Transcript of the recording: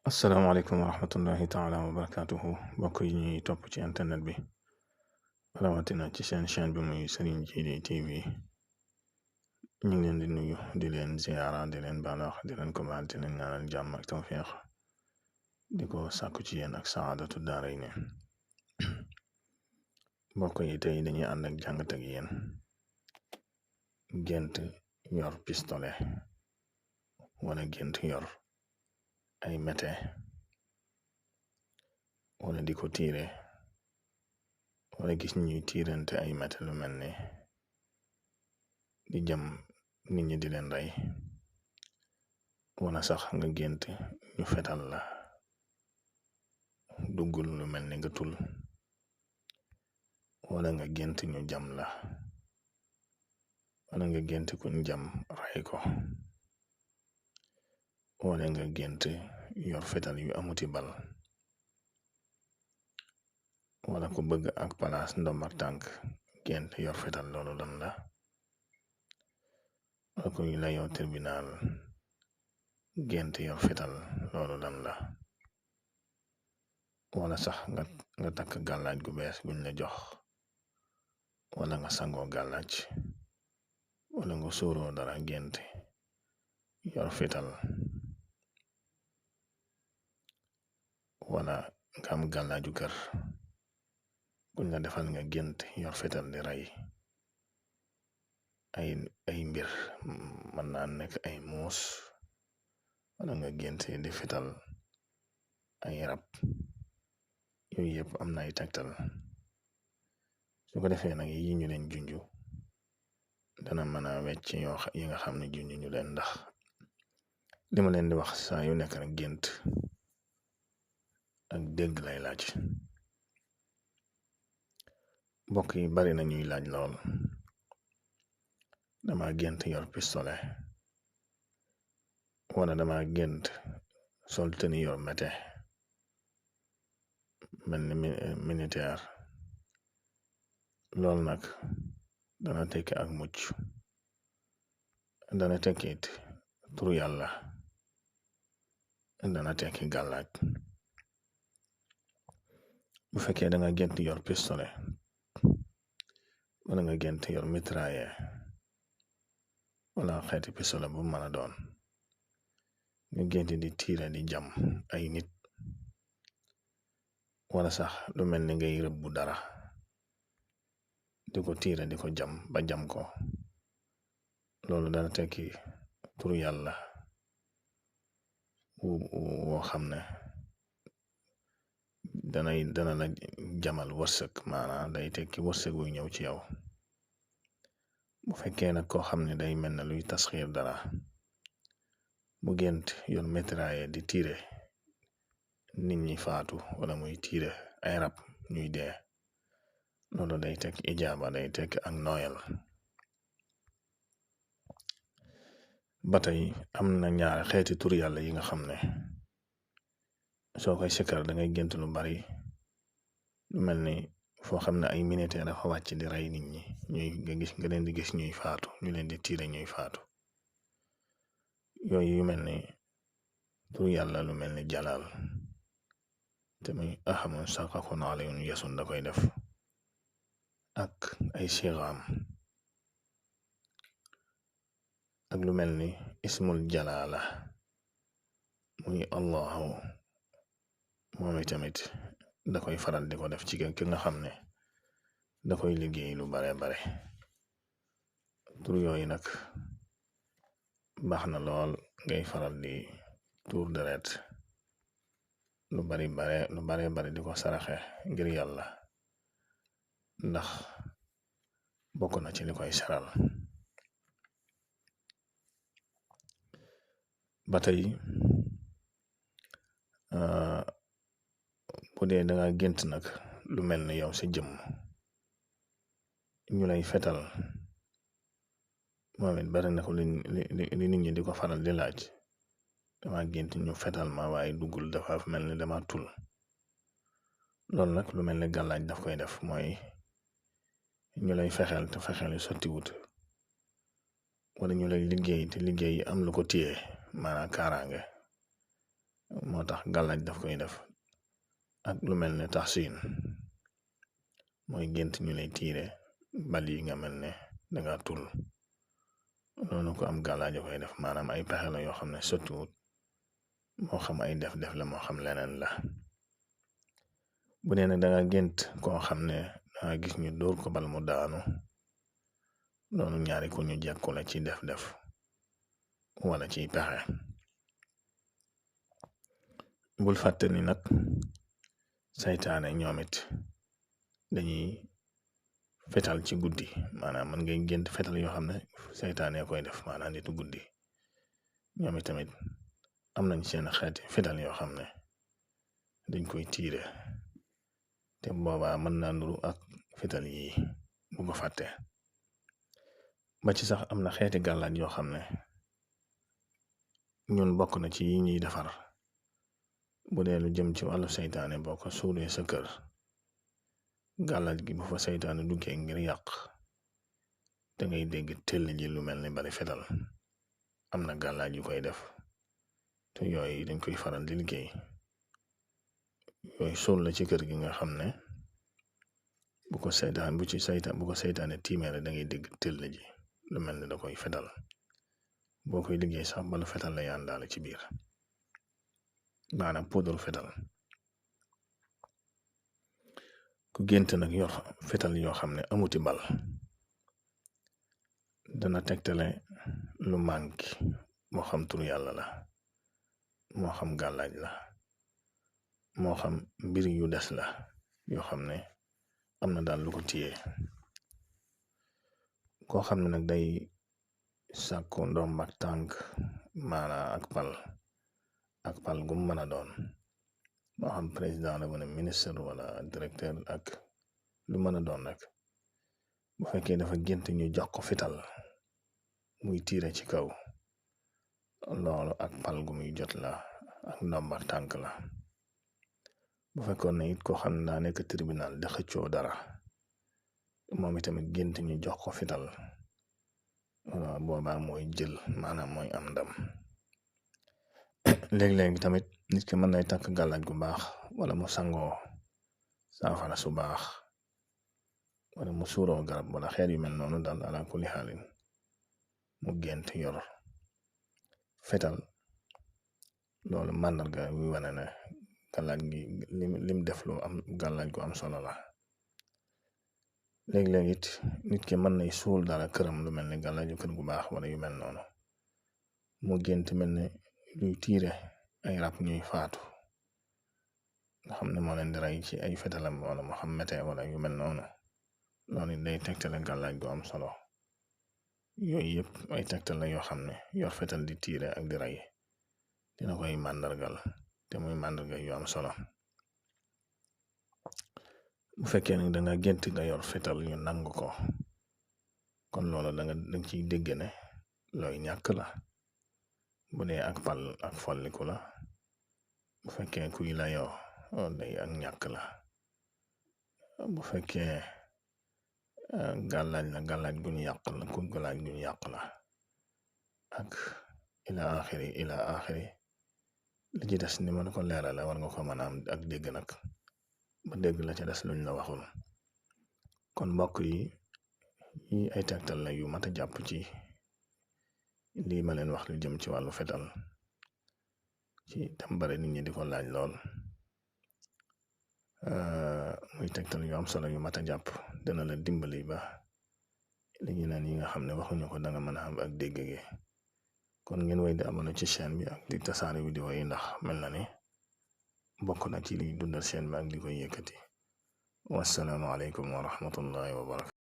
asalaamaaleykum wa rahmatullahi taala wa barakaatuhu mbokk yi ñuy topp ci internet bi rawatina ci seen chaîne bi muy Serigne Djily TV ñu ngi leen di nuyu di leen ziara di leen baalaax di leen ko baal di leen ñaanal jàmm ak tawfiix di ko sàkku ci yéen ak saadatu daaray ne mbokk yi tey dañuy ànd ak jàngat ak yéen gént yor pistolet wala gént yor ay mete wala di ko tiire wala gis ñuy tiirante ay mete lu mel ni di jëm nit ñi di leen rey wala sax nga gént ñu fetal la duggul lu mel ni nga tul wala nga gént ñu jam la wala nga gént kuñ jam rey ko wala nga gént yor fetal yu amuti bal wala ku bëgg ak palaas ndombar tànk gént yor fetal loolu lan la wala ku ñu la yow tribunal gént yor fetal loolu lan la wala sax nga takk gàllaaj gu bees guñ la jox wala nga sangoo gàllaaj wala nga suuroo dara gént yor fetal wala nga am gàllaaju kër guñ la defal nga gént yor fetal di rey ay mbir mën naa nekk ay muus wala nga gént di fetal ay rab yooyu yëpp am na ay tegtal su ko defee nag yi ñu leen junju dana mën a wecc yi nga xam ne junju ñu leen ndax li ma leen di wax saa yu nekk rek gént ak dégg lay laaj mbokk yi bari na ñuy laaj lool dama gént yor pistolet wala dama gént sol tëni yor mete mel ni militaire loolu nag dana tekki ak mucc dana tekkit turu yàlla dana tekki gàllaaj bu fekkee da nga gént yor pistolet wala nga gént yor mitrailleur wala xeeti pistolet bu mën a doon nga gént di tiire di jam ay nit wala sax lu mel ni ngay rëbbu dara di ko tiire di ko jam ba jam ko loolu dana tekki turu yàlla woo xam ne dana la jamal wërsëg maanaam day tekki wërsëg wuy ñëw ci yow bu fekkee nag koo xam ne day mel ne luy tasxiir dara mu gént yor mitrailleur di tiire nit ñi faatu wala muy tiire ay rab ñuy dee loolu day tekk ijaaba day tekk ak nooyal ba tey am na ñaari xeeti tur yàlla yi nga xam ne soo koy sikkar da ngay gént lu bari lu mel ni foo xam ne ay militaire dafa wàcc di rey nit ñi nga leen di gis ñuy faatu ñu leen di tiire ñuy faatu yooyu yu mel ni tur yàlla lu mel ni jalaal te muy ahamun saqakun alayun yasun da koy def ak ay sigaam ak lu mel ni ismul jalaala muy allahu moom tamit da koy faral di ko def ci ki nga xam ne da koy liggéey lu bare bare tur yooyu nag baax na lool ngay faral di tuur deret lu bare di ko saraxe ngir yàlla ndax bokk na ci li koy saral ba tey bu dee da nga gént nag lu mel ni yow sa jëmm ñu lay fetal moom it bari na ko li nit ñi di ko faral di laaj dama gént ñu fetal ma waaye duggul dafa mel ni dama tul loolu nag lu mel ni gàllaaj daf koy def mooy ñu lay fexeel te fexeel yu sotti wut wala ñu lay liggéey te liggéey am lu ko téye maanaam kaaraange moo tax gàllaaj daf koy def. ak lu mel ne taxsin mooy gént ñu lay tiire bal yi nga mel ne danga tul loolu ko am gàllaaj koy def, maanaam ay pexe la yoo xam ne sottiwut, moo xam ay def la moo xam leneen la. bu dee nag danga gént koo xam ne danga gis ñu dóor ko bal mu daanu, loolu ñaari ku ñu jekku la ci def wala ciy pexe. bul fàtte ni nag saytaane ñoom it dañuy fetal ci guddi, maanaam mën ngay gént fetal yoo xam ne saytaane koy def, maanaam nitu guddi ñoom it tamit am nañ seen xeeti fetal yoo xam ne dañ koy tiire, te boobaa mën naa nuru ak fetal yi bu ko fàtte. ba ci sax am na xeeti gàllaaj yoo xam ne ñun bokk na ci yi ñuy defar. bu dee lu jëm ci wàllu saytaane boo ko suuree sa kër, gàllaaj gi bu fa saytaane duggee ngir yàq, da ngay dégg tell ji lu mel ni bari fetal. am na gàllaaj yu koy def, te yooyu dañ koy faral di liggéey. yooyu suul la ci kër gi nga xam ne bu ko saytaane tiimeere da ngay dégg tell ji lu mel ni da koy fetal. boo koy liggéey sax balu fetal la yàndaale ci biir, maanaam poudre fetal. ku gént nag yor fetal yoo xam ne amuti bal, dana tegtale lu manki, moo xam turu yàlla la, moo xam gàllaaj la, moo xam mbir yu des la yoo xam ne am na daal lu ko téye. koo xam ne nag day sàkku ndomb ak tànk, maanaa ak pal gu mën a doon, moo xam président la wala ministre wala directeur ak lu mën a doon rek, bu fekkee dafa gént ñu jox ko fital muy tiire ci kaw, loolu ak pal gu muy jot la ak ndomb ak tànk la. bu fekkoon ne it koo xam ne daa nekk tribunal di xëccoo dara, moom itamit gént ñu jox ko fital, boobaa mooy jël, maanaam mooy am ndam. léeg-léeg tamit nit ki mën nay takk gàllaaj gu baax, wala mu sangoo saafara su baax, wala mu suuroo garab wala xeet yu mel noonu daal, ala kulli xaalin mu gént yor fetal, loolu màndarga yu wane ne gàllaaj gi lim def lu am gàllaaj gu am solo la. léeg-léeg it nit ki mën nay suul dara këram, lu mel ni gàllaaju kër gu baax wala yu mel noonu, mu gént mel ne luy tiire ay rab ñuy faatu, nga xam ne moo leen di rey ci ay fetalam, wala moo xam mete wala yu mel noonu. loolu day tegtale gàllaaj gu am solo. yooyu yëpp ay tegtal la yoo xam ne yor fetal di tiire ak di rey dina koy màndargal, te muy màndarga yu am solo. bu fekkee nag danga gént nga yor fetal ñu nangu ko, kon loolu danga ciy dégg ne looy ñàkk la. bu dee ak pal ak folliku la, bu fekkee kuy la yow day ak ñàkk la. bu fekkee gàllaaj gu ñu yàq la, ku gàllaaj gu ñu yàq la, ak ila axiri li ci des ni ma la ko leerale war nga ko mën a am ak dégg nag, ba dégg la ca des luñ la waxul. kon mbokk yi ay tegtal la yu mat a jàpp ci lii ma leen wax lu jëm ci wàllu fetal, ci tam bare nit ñi di ko laaj lool. muy tegtal yu am solo yu mat a jàpp, dana la dimbali ba li ñu naan yi nga xam ne waxuñu ko danga mën a am ak dégg gi. kon ngeen way di abonné ci chaîne bi ak di tasaare vidéo yi, ndax mel na ni bokk na ci liy dundal chaîne bi ak di koy yëkkati. wassalaamu aleykum wa rahmatullahi wa barakatu.